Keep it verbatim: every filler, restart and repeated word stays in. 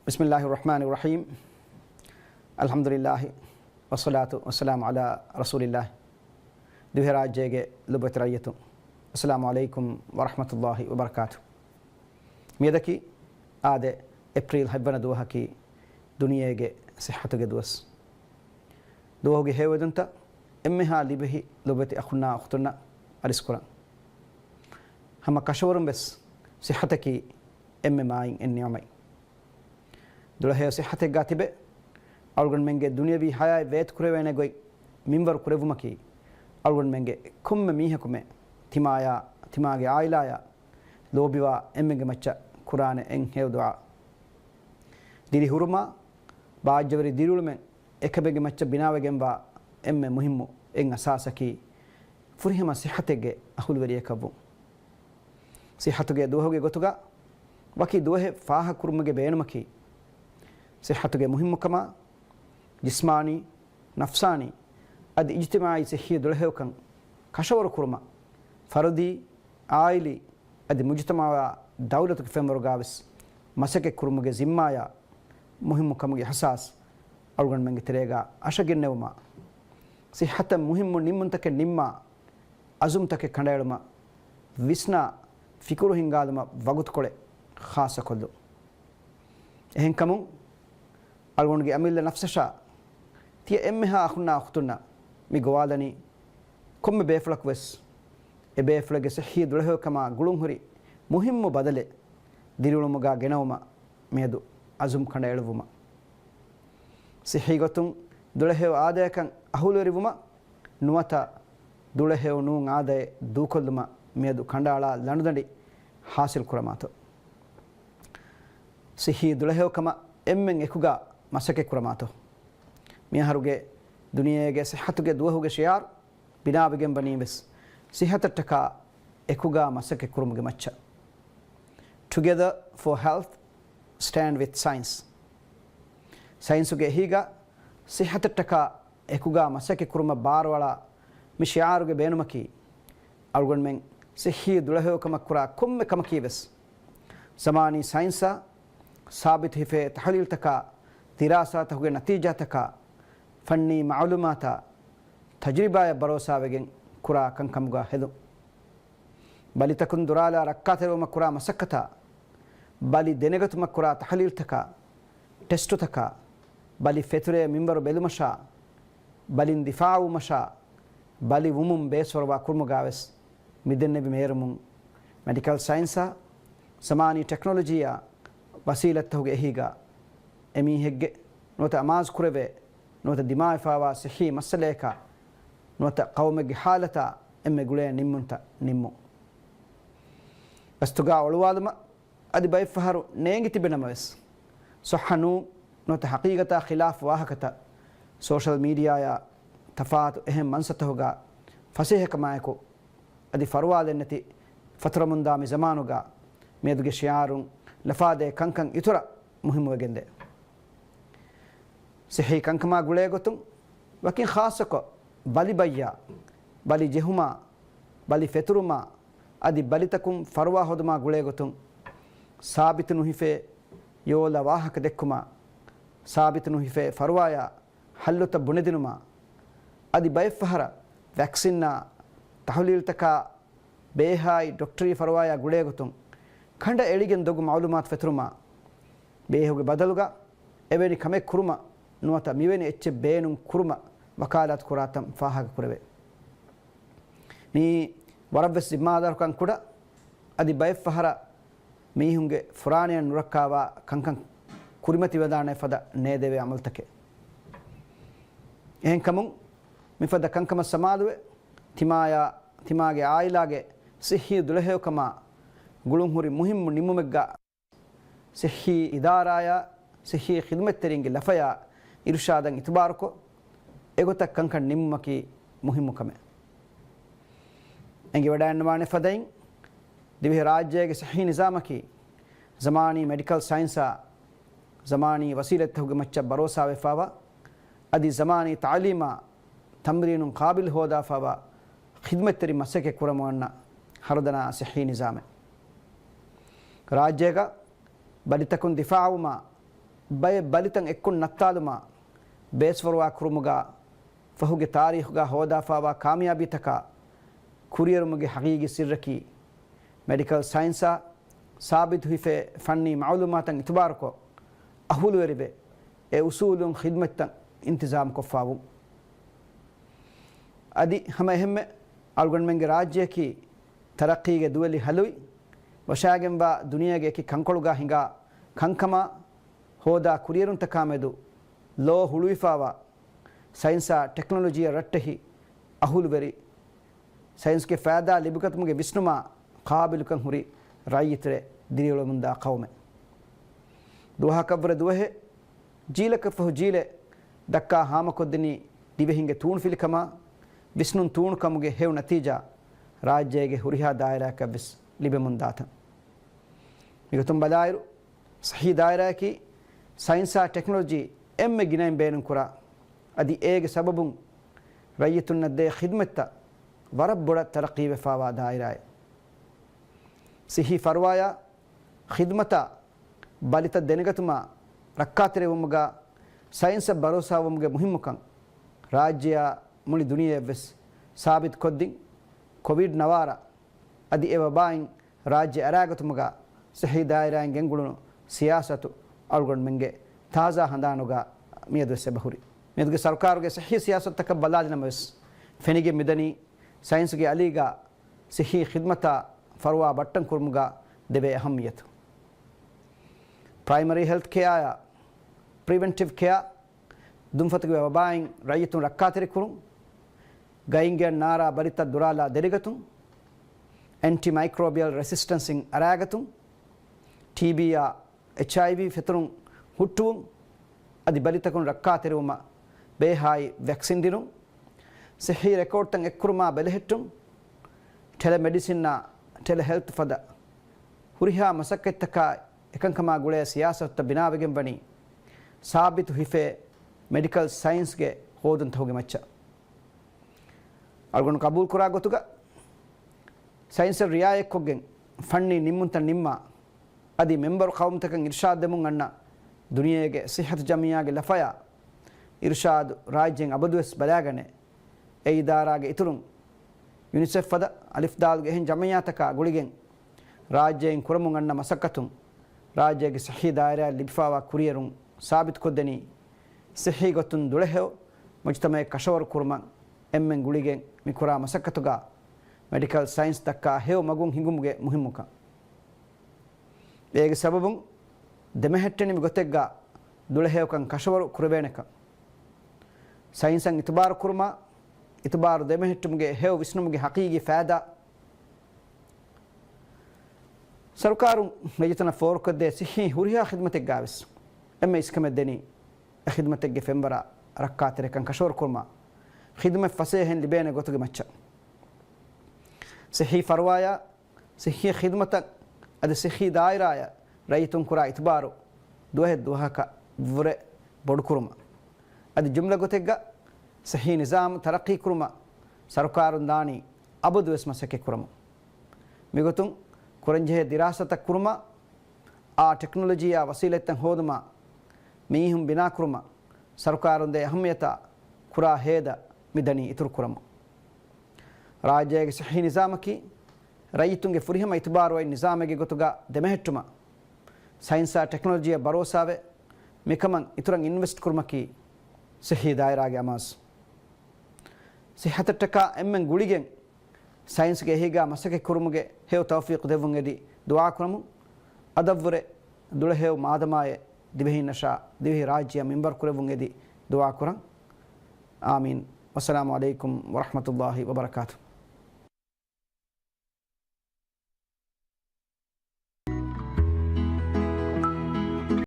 بسم الله الرحمن الرحيم. الحمد لله والصلاة والسلام على رسول الله. ދިވެހިރާއްޖޭގެ ލޮބުވެތި ރައްޔިތުން، އައްސަލާމު ޢަލައިކުމް ވަރަޙްމަތުﷲި ވަބަރަކާތު. މިއަދަކީ އާދެ، އޭޕްރީލް ހަތްވަނަ ދުވަހަކީ ދުނިޔޭގެ ސިއްޙަތުގެ ދުވަސް. ދުވަހުގެ ހެޔޮއެދުންތައް އެންމެހާ ލިބިހި ލޮބުވެތި އަޚުންނާ އުޚްތުންނަށް އަރިސްކުރަން. ހަމަ ކަށަވަރުން ވެސް ސިއްޙަތަކީ އެންމެ މާތް ނިޢުމަތް. ދުޅަހެޔޮ ސިއްޙަތެއްގާ ތިބެ، އަޅުގަނޑުމެންގެ ދުނިޔަވީ ޙަޔާތް ވޭތުކުރެވޭނެ ގޮތް މިންވަރު ކުރެއްވުމަކީ، އަޅުގަނޑުމެންގެ ކޮންމެ މީހަކުމެ ތިމާޔާ، ތިމާގެ ޢާއިލާޔާ ލޯބިވާ އެންމެންގެ މައްޗަށް ކުރާނެ އެއް ހެޔޮ ދުޢާ. ދިރިހުރުމާ، ބާއްޖަވެރި ދިރިއުޅުމެއް އެކަމެއްގެ މައްޗަށް ބިނާވެގެންވާ އެންމެ މުހިއްމު އެއް އަސާސަކީ، ފުރިހަމަ ސިއްޙަތެއްގެ އަހުލުވެރިޔަކަށްވުން. ސިއްޙަތުގެ ދުވަހުގެ ގޮތުގަ ވަކި ދުވަހެއް ފާހަގަކުރުމުގެ ބޭނުމަކީ، ސިއްޙަތުގެ މުހިއްމުކަމާ، ޖިސްމާނީ، ނަފްސާނީ، އަދި އިޖްތިމާޢީ ސިއްޙީ ދުޅަހެޔޮކަން ކަށަވަރުކުރުމަށް، ފަރުދީ، ޢާއިލީ، އަދި މުޖުތަމަޢާ ދައުލަތުގެ ފެންވަރުގާވެސް މަސައްކަތްކުރުމުގެ ޒިންމާޔާ މުހިއްމު ކަމުގެ އިޙްސާސް އަޅުގަނޑުމެންގެ ތެރޭގާ އަށަގެންނެވުމާ، ސިއްޙަތަށް މުހިއްމު ނިންމުންތަކެއް ނިންމާ، އަޒުމްތަކެއް ކަނޑައެޅުމަށް، ވިސްނާ، ފިކުރު ހިންގާލުމަށް ވަގުތުކޮޅެއް ޚާއްޞަކޮށްލުން. އެހެންކަމުން، އަޅުގަނޑުގެ އަމިއްލަ ނަފްސަށާ ތިޔަ އެންމެހާ އަޚުންނާ އުޚްތުންނަށް މި ގޮވާލަނީ، ކޮންމެ ބޭފުޅަކުވެސް އެ ބޭފުޅެއްގެ ސިއްޙީ ދުޅަހެޔޮކަމާ ގުޅުންހުރި މުހިއްމު ބަދަލެއް ދިރިއުޅުމުގާ ގެނައުމަށް މިއަދު އަޒުމް ކަނޑައެޅުއްވުމަށް. ސިއްޙީ ގޮތުން ދުޅަހެޔޮ އާދަޔަކަށް އަހުލުވެރިވުމަށް ނުވަތަ ދުޅަހެޔޮ ނޫން އާދައެއް ދޫކޮށްލުމަށް މިއަދު ކަނޑައަޅާ ލަނޑުދަނޑި ޙާޞިލް ކުރަމާތޯ. ސިއްޙީ ދުޅަހެޔޮކަމަށް އެންމެން އެކުގާ މަސައްކަތް ކުރަމާތޯ. މިއަހަރުގެ ދުނިޔޭގެ ސިއްޙަތުގެ ދުވަހުގެ ޝިޢާރު ބިނާވެގެން ވަނީ ވެސް، ސިއްޙަތަށްޓަކާ އެކުގާ މަސައްކަތް ކުރުމުގެ މައްޗަށް. Together for health, stand with science. ސައިންސުގެ އެހީގަ ސިއްޙަތަށްޓަކާ އެކުގާ މަސައްކަތް ކުރުމަށް ބާރުއަޅާ މި ޝިޢާރުގެ ބޭނުމަކީ، އަޅުގަނޑުމެން ސިއްޙީ ދުޅަހެޔޮކަމަށް ކުރާ ކޮންމެ ކަމަކީ ވެސް، ޒަމާނީ ސައިންސާ ސާބިތު ހިފޭ ތަޙުލީލްތަކާ، ދިރާސާތަކުގެ ނަތީޖާތަކާ، ފަންނީ މަޢުލޫމާތާ، ތަޖުރިބާޔަށް ބަރޯސާވެގެން ކުރާ ކަންކަމުގަ ހެދުން. ބަލިތަކުން ދުރާލާ ރައްކާތެރިވުމަށް ކުރާ މަސައްކަތާ، ބަލި ދެނެގަތުމަށް ކުރާ ތަޙުލީލްތަކާ، ޓެސްޓުތަކާ، ބަލި ފެތުރޭ މިންވަރު ބެލުމަށާ، ބަލިން ދިފާޢުވުމަށާ، ބަލި ވުމުން ބޭސްފަރުވާ ކުރުމުގާވެސް މިދެންނެވި މޭރުމުން، މެޑިކަލް ސައިންސާ، ޒަމާނީ ޓެކްނޮލޮޖީއާ، ވަސީލަތްތަކުގެ އެހީގަ އެމީހެއްގެ ނުވަތަ އަމާޒުކުރެވޭ، ނުވަތަ ދިމާވެފާވާ ސިއްޙީ މައްސަލަޔަކާ، ނުވަތަ ޤައުމެއްގެ ޙާލަތާ އެންމެ ގުޅޭ ނިންމުންތައް ނިންމުން. ގަސްތުގާ އޮޅުވާލުމަށް އަދި ބައެއްފަހަރު ނޭނގި ތިބެނަމަވެސް، ޞައްޙަ ނޫން ނުވަތަ ޙަޤީޤަތާ ޚިލާފު ވާހަކަތައް ސޯޝަލް މީޑިއާޔާ ތަފާތު އެހެން މަންސަތަހުގާ ފަސޭހަކަމާއެކު އަދި ފަރުވާލެއްނެތި ފަތުރަމުންދާ މި ޒަމާނުގާ މިއަދުގެ ޝިޢާރުން ލަފާދޭ ކަންކަން އިތުރަށް މުހިއްމުވެގެންދޭ. ސިއްޙީ ކަންކަމާ ގުޅޭގޮތުން ވަކިން ޚާއްޞަކޮށް، ބަލި ބައްޔާ، ބަލި ޖެހުމާ، ބަލި ފެތުރުމާ، އަދި ބަލިތަކުން ފަރުވާ ހޯދުމާ ގުޅޭގޮތުން، ސާބިތު ނުހިފޭ ޔޯލަ ވާހަކަ ދެއްކުމާ، ސާބިތު ނުހިފޭ ފަރުވާޔާ ހައްލުތައް ބުނެދިނުމާ، އަދި ބައެއްފަހަރަށް ވެކްސިންއާ ތަޙުލީލްތަކާ ބޭހާއި ޑޮކްޓަރީ ފަރުވާޔާ ގުޅޭގޮތުން، ކަނޑައެޅިގެން ދޮގު މަޢުލޫމާތު ފެތުރުމާ، ބޭހުގެ ބަދަލުގަ އެވެނި ކަމެއް ކުރުމަށް ނުވަތަ މިވެނި އެއްޗެއް ބޭނުން ކުރުމަށް ވަކާލާތު ކުރާތަން ފާހަގަކުރެވޭ. މިއީ ވަރަށްވެސް ޒިންމާދާރުކަން ކުޑަ، އަދި ބައެއްފަހަރަށް މީހުންގެ ފުރާނަޔަށް ނުރައްކާވާ ކަންކަން ކުރިމަތިވެދާނެ ފަދަ ނޭދެވޭ ޢަމަލުތަކެއް. އެހެންކަމުން، މިފަދަ ކަންކަމަށް ސަމާލުވެ، ތިމާޔާ، ތިމާގެ ޢާއިލާގެ ސިއްޙީ ދުޅަހެޔޮކަމާ ގުޅުންހުރި މުހިއްމު ނިންމުމެއްގަ، ސިއްޙީ އިދާރާޔާ، ސިއްޙީ ޚިދުމަތްތެރިންގެ ލަފަޔާ އިރުޝާދަށް އިތުބާރުކޮށް، އެގޮތަށް ކަންކަން ނިންމުމަކީ މުހިއްމު ކަމެއް. އެނގިވަޑައިންނަވާނެ ފަދައިން، ދިވެހިރާއްޖޭގެ ސިއްޙީ ނިޒާމަކީ، ޒަމާނީ މެޑިކަލް ސައިންސާ، ޒަމާނީ ވަސީލަތްތަކުގެ މައްޗަށް ބަރޯސާވެފާވާ، އަދި ޒަމާނީ ތަޢުލީމާ، ތަމްރީނުން ޤާބިލް ހޯދާފާވާ، ޚިދުމަތްތެރި މަސައްކަތް ކުރަމުން އަންނަ ހަރުދަނާ ސިއްޙީ ނިޒާމެއް. ރާއްޖޭގަ ބަލިތަކުން ދިފާޢުވުމާ، ބައެއް ބަލިތައް އެއްކޮށް ނައްތާލުމާ ބޭސްފަރުވާ ކުރުމުގާ ފަހުގެ ތާރީޚުގާ ހޯދާފާވާ ކާމިޔާބީތަކާ ކުރިއެރުމުގެ ހަގީގީ ސިއްރަކީ، މެޑިކަލް ސައިންސާ ސާބިތު ހިފޭ ފަންނީ މައުލޫމާތަށް އިތުބާރުކޮށް، އަހުލުވެރިވެ، އެ އުސޫލުން ޚިދްމަތްތައް އިންތިޒާމްކޮށްފާވުން. އަދި ހަމަ އެހެންމެ އަޅުގަނޑުމެންގެ ރާއްޖެއަކީ ތަރައްޤީގެ ދުވެލި ހަލުވި، ވަށާގެންވާ ދުނިޔޭގެ އެކި ކަންކޮޅުގާ ހިނގާ ކަންކަމާ ހޯދާ ކުރިއެރުންތަކާމެދު ލޯ ހުޅުވިފާވާ، ސައިންސާ ޓެކްނޮލޮޖީއަށް ރައްޓެހި އަހުލުވެރި، ސައިންސްގެ ފައިދާ ލިބިގަތުމުގެ ވިސްނުމާ ޤާބިލުކަން ހުރި ރައްޔިތުރެ ދިރިއުޅެމުންދާ ޤައުމެއް. ދުވަހަކަށްވުރެ ދުވަހެއް، ޖީލަކަށްފަހު ޖީލެއް ދައްކާ ހާމަކޮށްދިނީ ދިވެހިންގެ ތޫނުފިލިކަމާ ވިސްނުން ތޫނުކަމުގެ ހެޔޮ ނަތީޖާ ރާއްޖޭގެ ހުރިހާ ދާއިރާއަކަށްވެސް ލިބެމުންދާތަން. މިގޮތުން ބަލާއިރު، ޞިއްޙީ ދާއިރާއަކީ ސައިންސާ ޓެކްނޮލޮޖީ އެންމެ ގިނައިން ބޭނުންކުރާ، އަދި އޭގެ ސަބަބުން ރައްޔިތުންނަށް ދޭ ޚިދްމަތްތައް ވަރަށް ބޮޑަށް ތަރައްޤީވެފާވާ ދާއިރާއެއް. ޞިއްޙީ ފަރުވާޔާ ޚިދްމަތާ ބަލިތައް ދެނެގަތުމާ ރައްކާތެރިވުމުގާ ސައިންސަށް ބަރޯސާވުމުގެ މުހިއްމުކަން ރާއްޖެއާ މުޅި ދުނިޔެއަށްވެސް ސާބިތުކޮށްދިން، ކޮވިޑް ނަވާރަ އަދި އެ ވަބާއިން ރާއްޖެ އަރާގަތުމުގާ ޞިއްޙީ ދާއިރާއިން ގެންގުޅުނު ސިޔާސަތު އަޅުގަނޑުމެންގެ ތާޒާ ހަނދާނުގާ މިއަދުވެސް އެބަހުރި. މިއަދުގެ ސަރުކާރުގެ ޞިއްޙީ ސިޔާސަތުތަކަށް ބަލާލިނަމަވެސް، ފެނިގެން މިދަނީ ސައިންސްގެ އަލީގާ ޞިއްޙީ ޚިދްމަތާ ފަރުވާ ބައްޓަން ކުރުމުގާ ދެވޭ އަހައްމިއްޔަތު. ޕްރައިމަރީ ހެލްތް ކެއާއާ ޕްރިވެންޓިވް ކެއާ ދުންފަތުގެ ވަބާއިން ރައްޔިތުން ރައްކާތެރިކުރުން، ގައިންގެއަށް ނާރާ ބަލިތައް ދުރާލާ ދެރިގަތުން، އެންޓި މައިކްރޯބިއަލް ރެސިސްޓެންސިން އަރާގަތުން، ޓީބީއާ އެޗްއައިވީ ފެތުރުން ހުއްޓުވުން، އަދި ބަލިތަކުން ރައްކާތެރިވުމަށް ބޭހާއި ވެކްސިން ދިނުން، ޞިއްޙީ ރެކޯޑްތައް އެއްކުރުމާ ބެލެހެއްޓުން، ޓެލެމެޑިސިންއާ ޓެލެހެލްތު ފަދަ ހުރިހާ މަސައްކަތްތަކާ އެކަންކަމާ ގުޅޭ ސިޔާސަތުތައް ބިނާވެގެން ވަނީ ސާބިތު ހިފޭ މެޑިކަލް ސައިންސްގެ ހޯދުންތަހުގެ މައްޗަށް. އަޅުގަނޑު ޤަބޫލުކުރާ ގޮތުގަ ސައިންސަށް ރިއާޔަތްކޮށްގެން ފަންނީ ނިންމުންތައް ނިންމާ، އަދި މެމްބަރު ޤައުމުތަކަށް އިރުޝާދު ދެމުން އަންނަ ދުނިޔޭގެ ޞިއްޙަތު ޖަމިއްޔާގެ ލަފަޔާ އިރުޝާދު ރާއްޖޭން އަބަދުވެސް ބަލާގަނެ. އެ އިދާރާގެ އިތުރުން ޔުނިސެފް ފަދަ އަލިފް ދާލުގެ އެހެން ޖަމިއްޔާތަކާ ގުޅިގެން ރާއްޖޭން ކުރަމުން އަންނަ މަސައްކަތުން ރާއްޖޭގެ ޞިއްޙީ ދާއިރާއަށް ލިބިފާވާ ކުރިއެރުން ސާބިތުކޮށްދެނީ، ޞިއްޙީ ގޮތުން ދުޅަހެޔޮ މުޖުތަމަޢެއް ކަށަވަރު ކުރުމަށް އެންމެން ގުޅިގެން މިކުރާ މަސައްކަތުގާ މެޑިކަލް ސައިންސް ދައްކާ ހެޔޮ މަގުން ހިނގުމުގެ މުހިއްމުކަން. އޭގެ ސަބަބުން ދެމެހެއްޓެނިވި ގޮތެއްގާ ދުޅަހެޔޮކަން ކަށަވަރު ކުރެވޭނެކަން. ސައިންސަށް އިތުބާރު ކުރުމާ، އިތުބާރު ދެމެހެއްޓުމުގެ ހެޔޮ ވިސްނުމުގެ ހަޤީގީ ފައިދާ. ސަރުކާރުން ރައްޔިތުންނަށް ފޯރުކޮށްދޭ ސިއްހީ ހުރިހާ ޚިދްމަތެއްގާވެސް އެންމެ އިސްކަމެއް ދެނީ، އެ ޚިދްމަތެއްގެ ފެންވަރާ ރައްކާތެރިކަން ކަށަވަރު ކުރުމާ، ޚިދުމަތް ފަސޭހައިން ލިބޭނެ ގޮތުގެ މައްޗަށް. ސިއްހީ ފަރުވާޔާ، ސިއްހީ ޚިދުމަތަށް އަދި ސިއްހީ ދާއިރާޔަށް ރައްޔިތުން ކުރާ އިތުބާރު ދުވަހެއް ދުވަހަކަށް ވުރެ ބޮޑުކުރުމަށް. އަދި ޖުމްލަ ގޮތެއްގަ ސިއްހީ ނިޒާމު ތަރައްޤީ ކުރުމަށް ސަރުކާރުން ދާނީ އަބަދުވެސް މަސައްކަތް ކުރަމުން. މިގޮތުން ކުރަންޖެހޭ ދިރާސާތައް ކުރުމަށް، އާ ޓެކްނޮލޮޖީއާ ވަސީލަތްތައް ހޯދުމަށް، މީހުން ބިނާކުރުމަށް ސަރުކާރުން ދޭ އަހައްމިޔަތާ ކުރާ ހޭދަ މިދަނީ އިތުރު ކުރަމުން. ރާއްޖޭގެ ސިއްހީ ނިޒާމަކީ ރައްޔިތުންގެ ފުރިހަމަ އިތުބާރުވައި ނިޒާމެއްގެ ގޮތުގަ ދެމެހެއްޓުމަށް، ސައިންސާ ޓެކްނޮލޮޖީއަށް ބަރޯސާވެ، މިކަމަށް އިތުރަށް އިންވެސްޓް ކުރުމަކީ ސިއްހީ ދާއިރާގެ އަމާޒު. ސިއްހަތަށްޓަކާ އެންމެން ގުޅިގެން ސައިންސްގެ އެހީގާ މަސައްކަތް ކުރުމުގެ ހެޔޮ ތައުފީޤު ދެއްވުން އެދި ދުޢާ ކުރަމުން. އަދަށްވުރެ ދުޅަހެޔޮ މާދަމާއެއް ދިވެހިންނަށާ ދިވެހި ރާއްޖެއަށް މިންވަރު ކުރެއްވުން އެދި ދުޢާ ކުރަން. އާމީން. ވައްސަލާމު ޢަލައިކުމް ވަރަޙްމަތުﷲި ވަބަރަކާތުހު.